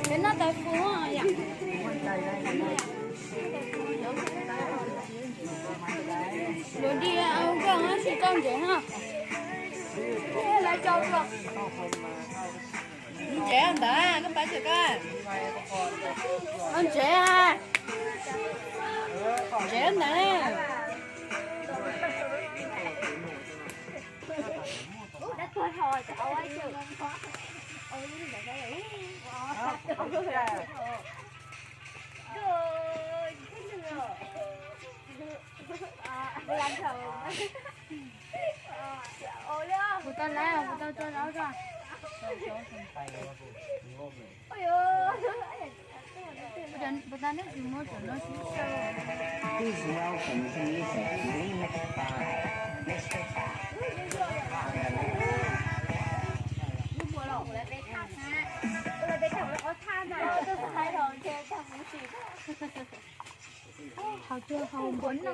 Peb noj tais fus yom. Luag dig au nkauj na, tsis tau ntsev na. Ntsev ntawd, koj pab tsis koj. Ntsev, ntsev ntawd. Kuv tau lawm, kuv tau tso zaub tso. Puas tas nej tsis muab cov no sib sau? Hauv tsuag hauv npuav no.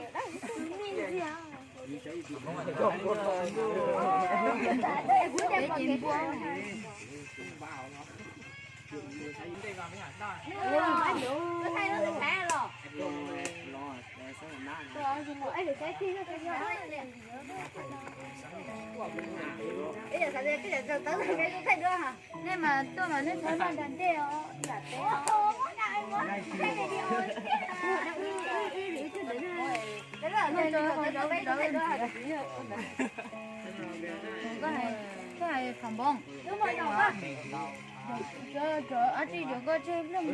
Nej mas tuaj mas nej txhob noj nram ntej os, nram teb os. Koj hais qhov npoo. Cov, cov ab tsi cov koj tseg plaj.